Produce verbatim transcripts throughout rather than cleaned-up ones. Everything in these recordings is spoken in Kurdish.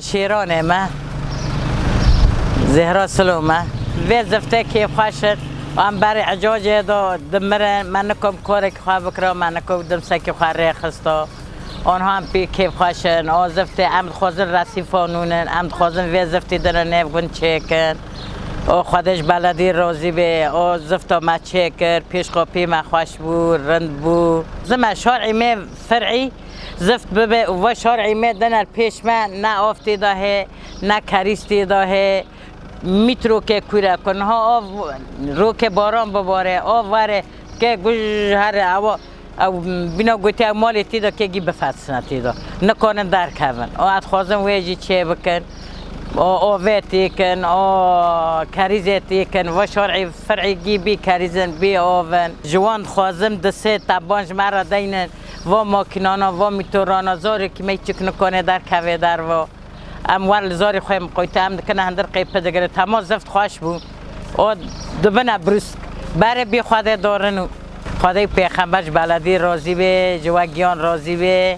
Şêranê me, Zehra Silo me. Vê ziftê kêfxweş in. Em berê ecacê de dimirin. Me nikom korekî xwe bikira, me nikom dimsekî xwe rêxista. Onha em pê kêfxweş in. O ziftê em dixwazin resîfa nûnin. Em dixwazin vê ziftî dine nêv gund çêkin. O Xwedê ji beledî razî bê. O zifta me çêkir. Pêşxapî me xweş bû, rind bû. Zime şarî me ferî zift bibe û va şarî me diner pêş me, ne av tê de hê, ne kerîs tê de hê. Mît roke kûre ku niha av roke baran bibare, av were ke guj here ewa, ew bîna gotî ew malê tê de kegî bifetsine tê de. Nikarin derkevin. O ez dixwazim wê jî çê bikin. O, o vê têkin, o kerîzê têkin, va şarî ferî gî bî kerîzin, bî ovin. Ji wan dixwazim di sê teban ji me re deynin. Va makînana, va mîtorana, zarokî me çik nikane derkeve derva. Em wer li zarê xwe miqoyte, em dikine hindir qeypi digire. Tema zift xweş bû. O dibine brûsk. Berê bî Xwedê dorin û Xwedê û pêxember ji beledî razî bê, ji we giyan razî bê.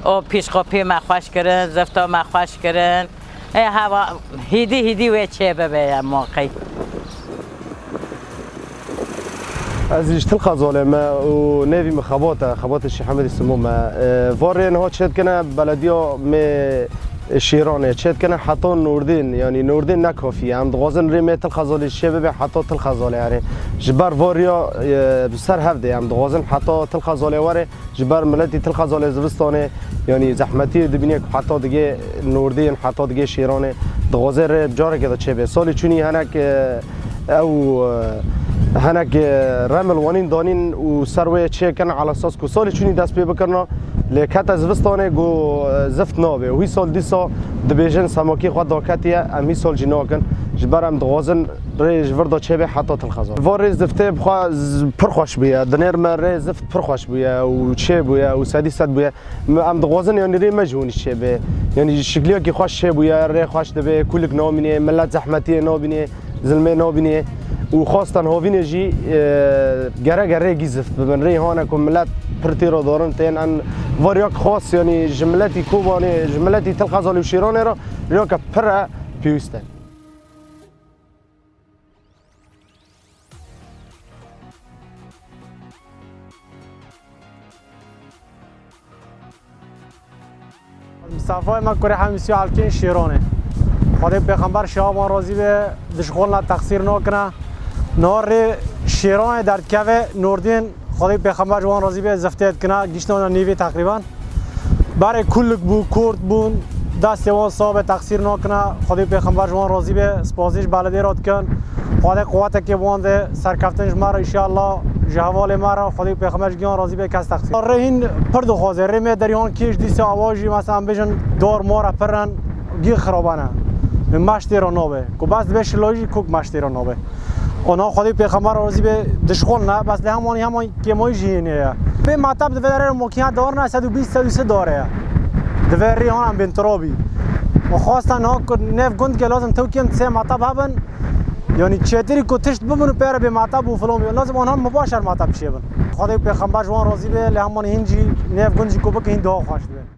O pîşqopî me xweş kirin, zifta me xweş kirin. Ê hewa hîdî hîdî wê çê bibe ya moqey. Ez ji Til Xezalê me û nêvî min Xebat e, Xebatê Şêx Hemedî Simo me. E, va rê niha çêdikine belediya me Şêranê, çêdikine heta Nordîn, yanî Nordîn ne kafî ye. Em dixwazin rê me Til Xezalê çê bibe heta Til Xezalê herê. Ji ber va riya, e, bi ser hev de em dixwazin heta Til Xezalê were. Ji ber miletî Til Xezalê zivistanê, yanî zehmetiyê dibîne ku heta digê Nordîn, heta digê Şêranê, dixwaze rê carekê de çêbe. Salê çûnî henek, e, ew, e, henek, e, remil wanîn danîn û ser wê çêkin, ala esas ku salê çûnî dest pê bikirina, lê kete zivistanê ku, e, zift nabe. Wî sal dîsa dibêjin semakî xwe daketiye, em wî sal jî nakin. Ji ber em dixwazin rê ji vir de çêbe heta Til Xezalê. Va rê ziftê bi xwe z-, pir xweş bûye. Dinêr me rê zift pir xweş bûye û çê bûye û sedî sed bûye. Me, em dixwazin, yanî, rê me ji hûn çê be. Yanî, ji şikliyekî xweş çê bûye, rê xweş dibe, kulik namînê, millet zehmetiyê nabînê, zilmê nabînê û xwestan havînê jî, e, gereke rê gî zift bibin. Rê hane ku millet pir tê re darin tên, en var yak xwest, yanî, ji miletî Kobanê, ji miletî Til Xezalê û Şêranê re riyake pir e pêwîst e. Mistefayê me kurê Hemîsî Elkên Şêranê. Xwedê pêxember şiha wan razî be, dişxolna texsîr nakine. Niha rê Şêranê derdikeve, Nordîn, Xwedê pêxember ji wan razî be, ziftê dikine, giştana nîvê teqrîben. Berê kulik bû, kort bûn, destê wan sax be, texsîr nakine. Xwedê pêxember ji wan razî be, spasî ji beledê re dikin. Xwedê quwetekê bi wan de, serkeftin ji me re, înşallah, ji hevalê me re, Xwedê pêxember ji giyan razî be, kes texsîr. Rê hîn pir dixwaze, rê me derî han kêş dîsa awa jî, mesela, em bêjin, dar mare pir in, gî xirabane. Min meş tê re nabe. Ku bes dibe şilayî jî kok meş tê re nabe. Ona Xwedê pêxember razî be, dişxol ne, bes lê hemanî heman kêmayî jî hênê ye. Bê meteb di vê derê makîne dar ne, sed û bîst, sed û sî dare ye. Di vê rê han em bên tirabî. Û xwestan ha ku nêv gund ke lazim tew kêm sê meteb hebin. Yanî çêtirî ku tişt bibin û pê re bê meteb û filan bî. Lazim wan hem mibaşer meteb çêbin. Xwedê û pêxember ji wan razî be, lê heman hîn jî nêv gund jî ku bike hîn daha xweş dibe.